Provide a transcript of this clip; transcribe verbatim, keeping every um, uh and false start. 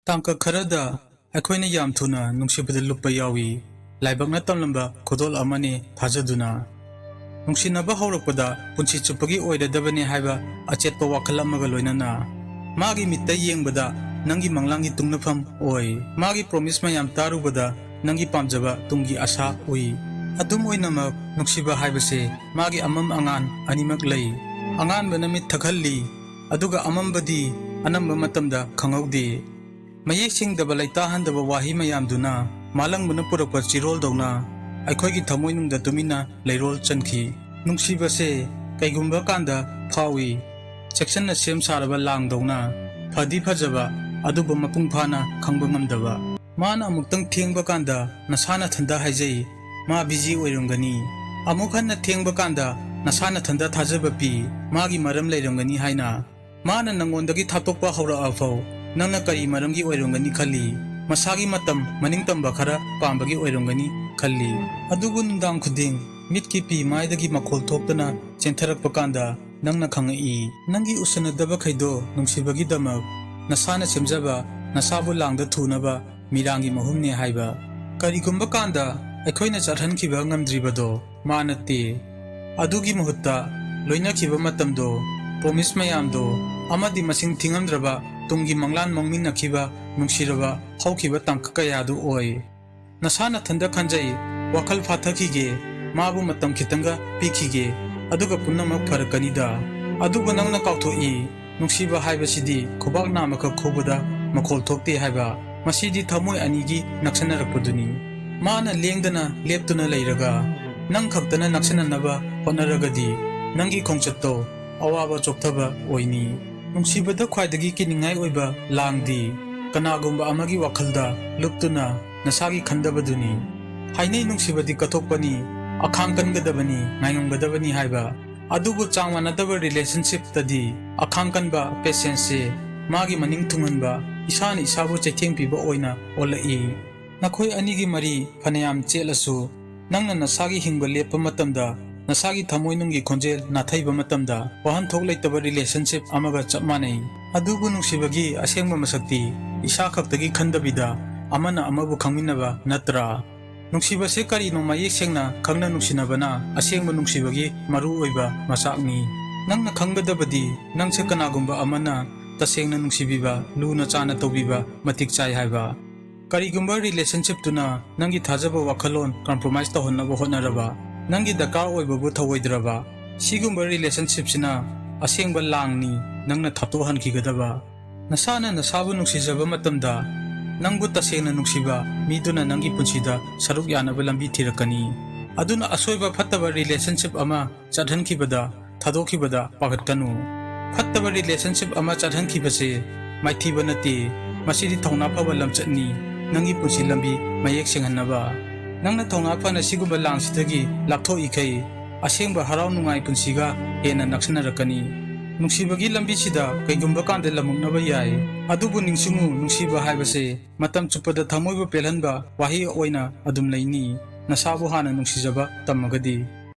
ꯇꯥꯡꯀꯛ ꯈꯔꯗ ꯑꯩꯈꯣꯏꯅ ꯌꯥꯝ ꯊꯨꯅ ꯅꯨꯡꯁꯤꯕꯗ ꯂꯨꯞꯄ ꯌꯥꯎꯏ꯫ ꯂꯥꯏꯕꯛꯅ ꯇꯝꯂꯝꯕ ꯈꯨꯗꯣꯜ ꯑꯃꯅꯤ ꯊꯥꯖꯗꯨꯅ꯫ ꯅꯨꯡꯁꯤꯅꯕ ꯍꯧꯔꯛꯄꯗ ꯄꯨꯟꯁꯤ ꯆꯨꯞꯄꯒꯤ ꯑꯣꯏꯔꯗꯕꯅꯤ ꯍꯥꯏꯕ ꯑꯆꯦꯠꯄ ꯋꯥꯈꯜ ꯑꯃꯒ ꯂꯣꯏꯅꯅ꯫ ꯃꯥꯒꯤ ꯃꯤꯠꯇ ꯌꯦꯡꯕꯗ ꯅꯪꯒꯤ ꯃꯪꯂꯥꯟꯒꯤ ꯇꯨꯡꯅꯐꯝ ꯑꯣꯏ꯫ ꯃꯥꯒꯤ ꯄ꯭ꯔꯣꯃꯤꯁ ꯃꯌꯥꯝ ꯇꯥꯔꯨꯕꯗ ꯅꯪꯒꯤ ꯄꯥꯝꯖꯕ ꯇꯨꯡꯒꯤ ꯑꯁꯥ ꯎꯏ꯫ ꯑꯗꯨꯝ ꯑꯣꯏꯅꯃꯛ, ꯅꯨꯡꯁꯤꯕ ꯍꯥꯏꯕꯁꯦ ꯃꯥꯒꯤ ꯑꯃꯝ ꯑꯉꯥꯟ ꯑꯅꯤꯃꯛ ꯂꯩ꯫ ꯑꯉꯥꯟꯕꯅ ꯃꯤꯠ ꯊꯛꯍꯜꯂꯤ, ꯑꯗꯨꯒ ꯑꯃꯝꯕꯗꯤ ꯑꯅꯝꯕ ꯃꯇꯝꯗ ꯈꯪꯍꯧꯗꯦ꯫ ꯃꯌꯦꯛ ꯁꯦꯡꯗꯕ, ꯂꯩꯇꯥꯍꯟꯗꯕ ꯋꯥꯍꯩ ꯃꯌꯥꯝꯗꯨꯅ ꯃꯥꯂꯪꯕꯅ ꯄꯨꯔꯛꯄ ꯆꯤꯔꯣꯜꯗꯧꯅ ꯑꯩꯈꯣꯏꯒꯤ ꯊꯃꯣꯏꯅꯨꯡꯗ ꯇꯨꯃꯤꯟꯅ ꯂꯩꯔꯣꯜ ꯆꯟꯈꯤ꯫ ꯅꯨꯡꯁꯤꯕꯁꯦ ꯀꯩꯒꯨꯝꯕ ꯀꯥꯟꯗ ꯐꯥꯎꯏ, ꯆꯦꯛꯁꯤꯟꯅ ꯁꯦꯝ ꯁꯥꯔꯕ ꯂꯥꯡꯗꯧꯅ꯫ ꯐꯗꯤ ꯐꯖꯕ, ꯑꯗꯨꯕꯨ ꯃꯄꯨꯡ ꯐꯥꯅ ꯈꯪꯕ ꯉꯝꯗꯕ꯫ ꯃꯥꯅ ꯑꯃꯨꯛꯇꯪ ꯊꯦꯡꯕ ꯀꯥꯟꯗ ꯅꯁꯥ ꯅꯊꯟꯗ ꯍꯥꯏꯖꯩ, ꯃꯥ ꯕꯤꯖꯤ ꯑꯣꯏꯔꯝꯒꯅꯤ꯫ ꯑꯃꯨꯛ ꯍꯟꯅ ꯊꯦꯡꯕ ꯀꯥꯟꯗ ꯅꯁꯥ ꯅꯊꯟꯗ ꯊꯥꯖꯕ ꯄꯤ, ꯃꯥꯒꯤ ꯃꯔꯝ ꯂꯩꯔꯝꯒꯅꯤ ꯍꯥꯏꯅ꯫ ꯃꯥꯅ ꯅꯪꯉꯣꯟꯗꯒꯤ ꯊꯥꯞꯇꯣꯛꯄ ꯍꯧꯔꯛꯑꯐꯥꯎ ꯅꯪꯅ ꯀꯔꯤ ꯃꯔꯝꯒꯤ ꯑꯣꯏꯔꯝꯒꯅꯤ ꯈꯜꯂꯤ? ꯃꯁꯥꯒꯤ ꯃꯇꯝ ꯃꯅꯤꯡ ꯇꯝꯕ ꯈꯔ ꯄꯥꯝꯕꯒꯤ ꯑꯣꯏꯔꯝꯒꯅꯤ ꯈꯜꯂꯤ꯫ ꯑꯗꯨꯕꯨ ꯅꯨꯡꯗꯥꯡ ꯈꯨꯗꯤꯡ ꯃꯤꯠꯀꯤ ꯄꯤ ꯃꯥꯏꯗꯒꯤ ꯃꯈꯣꯜ ꯊꯣꯛꯇꯅ ꯆꯦꯟꯊꯔꯛꯄ ꯀꯥꯟꯗ ꯅꯪꯅ ꯈꯪꯉꯛꯏ, ꯅꯪꯒꯤ ꯎꯁꯟꯅꯗꯕꯈꯩꯗꯣ ꯅꯨꯡꯁꯤꯕꯒꯤꯗꯃꯛ ꯅꯁꯥꯅ ꯁꯦꯝꯖꯕ, ꯅꯁꯥꯕꯨ ꯂꯥꯡꯗ ꯊꯨꯅꯕ ꯃꯤꯔꯥꯡꯒꯤ ꯃꯍꯨꯝꯅꯦ ꯍꯥꯏꯕ꯫ ꯀꯔꯤꯒꯨꯝꯕ ꯀꯥꯟꯗ ꯑꯩꯈꯣꯏꯅ ꯆꯠꯍꯟꯈꯤꯕ ꯉꯝꯗ꯭ꯔꯤꯕꯗꯣ ꯃꯥ ꯅꯠꯇꯦ꯫ ꯑꯗꯨꯒꯤ ꯃꯍꯨꯠꯇ ꯂꯣꯏꯅꯈꯤꯕ ꯃꯇꯝꯗꯣ, ꯄ꯭ꯔꯣꯃꯤꯁ ꯃꯌꯥꯝꯗꯣ, ꯑꯃꯗꯤ ꯃꯁꯤꯡ ꯊꯤꯉꯝꯗ꯭ꯔꯕ ꯇꯨꯡꯒꯤ ꯃꯪꯂꯥꯟ ꯃꯥꯡꯃꯤꯟꯅꯈꯤꯕ ꯅꯨꯡꯁꯤꯔꯕ ꯍꯧꯈꯤꯕ ꯇꯥꯡꯀꯛ ꯀꯌꯥꯗꯨ ꯑꯣꯏ꯫ ꯅꯁꯥ ꯅꯊꯟꯗ ꯈꯟꯖꯩ, ꯋꯥꯈꯜ ꯐꯥꯊꯈꯤꯒꯦ, ꯃꯥꯕꯨ ꯃꯇꯝ ꯈꯤꯇꯪꯒ ꯄꯤꯈꯤꯒꯦ, ꯑꯗꯨꯒ ꯄꯨꯝꯅꯃꯛ ꯐꯔꯛꯀꯅꯤꯗ꯫ ꯑꯗꯨꯕꯨ ꯅꯪꯅ ꯀꯥꯎꯊꯣꯛꯏ, ꯅꯨꯡꯁꯤꯕ ꯍꯥꯏꯕꯁꯤꯗꯤ ꯈꯨꯕꯥꯛ ꯅꯥꯝꯃꯈꯛ ꯈꯨꯕꯗ ꯃꯈꯣꯜ ꯊꯣꯛꯇꯦ ꯍꯥꯏꯕ꯫ ꯃꯁꯤꯗꯤ ꯊꯃꯣꯏ ꯑꯅꯤꯒꯤ ꯅꯛꯁꯟꯅꯔꯛꯄꯗꯨꯅꯤ꯫ ꯃꯥꯅ ꯂꯦꯡꯗꯅ ꯂꯦꯞꯇꯨꯅ ꯂꯩꯔꯒ ꯅꯪ ꯈꯛꯇꯅ ꯅꯛꯁꯟꯅꯅꯕ ꯍꯣꯠꯅꯔꯒꯗꯤ ꯅꯪꯒꯤ ꯈꯣꯡꯆꯠꯇꯣ ꯑꯋꯥꯕ ꯆꯣꯛꯊꯕ ꯑꯣꯏꯅꯤ꯫ ꯅꯨꯡꯁꯤꯕꯗ ꯈ꯭ꯋꯥꯏꯗꯒꯤ ꯀꯤꯅꯤꯡꯉꯥꯏ ꯑꯣꯏꯕ ꯂꯥꯡꯗꯤ ꯀꯅꯥꯒꯨꯝꯕ ꯑꯃꯒꯤ ꯋꯥꯈꯜꯗ ꯂꯨꯞꯇꯨꯅ ꯅꯁꯥꯒꯤ ꯈꯟꯗꯕꯗꯨꯅꯤ꯫ ꯍꯥꯏꯅꯩ ꯅꯨꯡꯁꯤꯕꯗꯤ ꯀꯠꯊꯣꯛꯄꯅꯤ, ꯑꯈꯥꯡ ꯀꯟꯒꯗꯕꯅꯤ, ꯉꯥꯏꯉꯝꯒꯗꯕꯅꯤ ꯍꯥꯏꯕ꯫ ꯑꯗꯨꯕꯨ ꯆꯥꯡ ꯃꯥꯟꯅꯗꯕ ꯔꯤꯂꯦꯁꯟꯁꯤꯞꯇꯗꯤ ꯑꯈꯥꯡ ꯀꯟꯕ, ꯄꯦꯁꯦꯟꯁꯁꯦ ꯃꯥꯒꯤ ꯃꯅꯤꯡ ꯊꯨꯡꯍꯟꯕ, ꯏꯁꯥꯅ ꯏꯁꯥꯕꯨ ꯆꯩꯊꯦꯡ ꯄꯤꯕ ꯑꯣꯏꯅ ꯑꯣꯜꯂꯛꯏ꯫ ꯅꯈꯣꯏ ꯑꯅꯤꯒꯤ ꯃꯔꯤ ꯐꯅꯌꯥꯝ ꯆꯦꯠꯂꯁꯨ, ꯅꯪꯅ ꯅꯁꯥꯒꯤ ꯍꯤꯡꯕ ꯂꯦꯞꯄ ꯃꯇꯝꯗ, ꯅꯁꯥꯒꯤ ꯊꯃꯣꯏꯅꯨꯡꯒꯤ ꯈꯣꯟꯖꯦꯜ ꯅꯥꯊꯩꯕ ꯃꯇꯝꯗ, ꯋꯥꯍꯟꯊꯣꯛ ꯂꯩꯇꯕ ꯔꯤꯂꯦꯁꯟꯁꯤꯞ ꯑꯃꯒ ꯆꯞ ꯃꯥꯟꯅꯩ꯫ ꯑꯗꯨꯕꯨ ꯅꯨꯡꯁꯤꯕꯒꯤ ꯑꯁꯦꯡꯕ ꯃꯁꯛꯇꯤ ꯏꯁꯥ ꯈꯛꯇꯒꯤ ꯈꯟꯗꯕꯤꯗ ꯑꯃꯅ ꯑꯃꯕꯨ ꯈꯪꯃꯤꯟꯅꯕ ꯅꯠꯇ꯭ꯔꯥ? ꯅꯨꯡꯁꯤꯕꯁꯦ ꯀꯔꯤꯅꯣ ꯃꯌꯦꯛ ꯁꯦꯡꯅ ꯈꯪꯅ ꯅꯨꯡꯁꯤꯅꯕꯅ ꯑꯁꯦꯡꯕ ꯅꯨꯡꯁꯤꯕꯒꯤ ꯃꯔꯨ ꯑꯣꯏꯕ ꯃꯆꯥꯛꯅꯤ꯫ ꯅꯪꯅ ꯈꯪꯒꯗꯕꯗꯤ ꯅꯪꯁꯦ ꯀꯅꯥꯒꯨꯝꯕ ꯑꯃꯅ ꯇꯁꯦꯡꯅ ꯅꯨꯡꯁꯤꯕꯤꯕ, ꯂꯨꯅ ꯆꯥꯅ ꯇꯧꯕꯤꯕ ꯃꯇꯤꯛ ꯆꯥꯏ ꯍꯥꯏꯕ꯫ ꯀꯔꯤꯒꯨꯝꯕ ꯔꯤꯂꯦꯁꯟꯁꯤꯞꯇꯨꯅ ꯅꯪꯒꯤ ꯊꯥꯖꯕ ꯋꯥꯈꯜꯂꯣꯟ ꯀꯝꯄ꯭ꯔꯣꯃꯥꯏꯁ ꯇꯧꯍꯟꯅꯕ ꯍꯣꯠꯅꯔꯕ, ꯅꯪꯒꯤ ꯗꯔꯀꯥꯔ ꯑꯣꯏꯕꯕꯨ ꯊꯧꯑꯣꯏꯗ꯭ꯔꯕ, ꯁꯤꯒꯨꯝꯕ ꯔꯤꯂꯦꯁꯟꯁꯤꯞꯁꯤꯅ ꯑꯁꯦꯡꯕ ꯂꯥꯡꯅꯤ ꯅꯪꯅ ꯊꯥꯞꯇꯣꯛꯍꯟꯈꯤꯒꯗꯕ꯫ ꯅꯁꯥꯅ ꯅꯁꯥꯕꯨ ꯅꯨꯡꯁꯤꯖꯕ ꯃꯇꯝꯗ, ꯅꯪꯕꯨ ꯇꯁꯦꯡꯅ ꯅꯨꯡꯁꯤꯕ ꯃꯤꯗꯨꯅ ꯅꯪꯒꯤ ꯄꯨꯟꯁꯤꯗ ꯁꯔꯨꯛ ꯌꯥꯅꯕ ꯂꯝꯕꯤ ꯊꯤꯔꯛꯀꯅꯤ꯫ ꯑꯗꯨꯅ ꯑꯁꯣꯏꯕ ꯐꯠꯇꯕ ꯔꯤꯂꯦꯁꯟꯁꯤꯞ ꯑꯃ ꯆꯠꯍꯟꯈꯤꯕꯗ, ꯊꯥꯗꯣꯛꯈꯤꯕꯗ ꯄꯥꯈꯠꯀꯅꯨ꯫ ꯐꯠꯇꯕ ꯔꯤꯂꯦꯁꯟꯁꯤꯞ ꯑꯃ ꯆꯠꯍꯟꯈꯤꯕꯁꯦ ꯃꯥꯏꯊꯤꯕ ꯅꯠꯇꯦ, ꯃꯁꯤꯗꯤ ꯊꯧꯅꯥ ꯐꯕ ꯂꯝꯆꯠꯅꯤ, ꯅꯪꯒꯤ ꯄꯨꯟꯁꯤ ꯂꯝꯕꯤ ꯃꯌꯦꯛ ꯁꯦꯡꯍꯟꯅꯕ꯫ ꯅꯪꯅ ꯊꯧꯅꯥ ꯐꯅ ꯁꯤꯒꯨꯝꯕ ꯂꯥꯡꯁꯤꯗꯒꯤ ꯂꯥꯞꯊꯣꯛꯏꯈꯩ, ꯑꯁꯦꯡꯕ ꯍꯔꯥꯎ ꯅꯨꯡꯉꯥꯏ ꯄꯨꯟꯁꯤꯒ ꯍꯦꯟꯅ ꯅꯛꯁꯤꯟꯅꯔꯛꯀꯅꯤ꯫ ꯅꯨꯡꯁꯤꯕꯒꯤ ꯂꯝꯕꯤꯁꯤꯗ ꯀꯩꯒꯨꯝꯕ ꯀꯥꯟꯗ ꯂꯝꯃꯨꯛꯅꯕ ꯌꯥꯏ, ꯑꯗꯨꯕꯨ ꯅꯤꯡꯁꯤꯡꯉꯨ, ꯅꯨꯡꯁꯤꯕ ꯍꯥꯏꯕꯁꯦ ꯃꯇꯝ ꯆꯨꯞꯄꯗ ꯊꯃꯣꯏꯕꯨ ꯄꯦꯜꯍꯟꯕ ꯋꯥꯍꯩ ꯑꯣꯏꯅ ꯑꯗꯨꯝ ꯂꯩꯅꯤ, ꯅꯁꯥꯕꯨ ꯍꯥꯟꯅ ꯅꯨꯡꯁꯤꯖꯕ ꯇꯝꯃꯒꯗꯤ꯫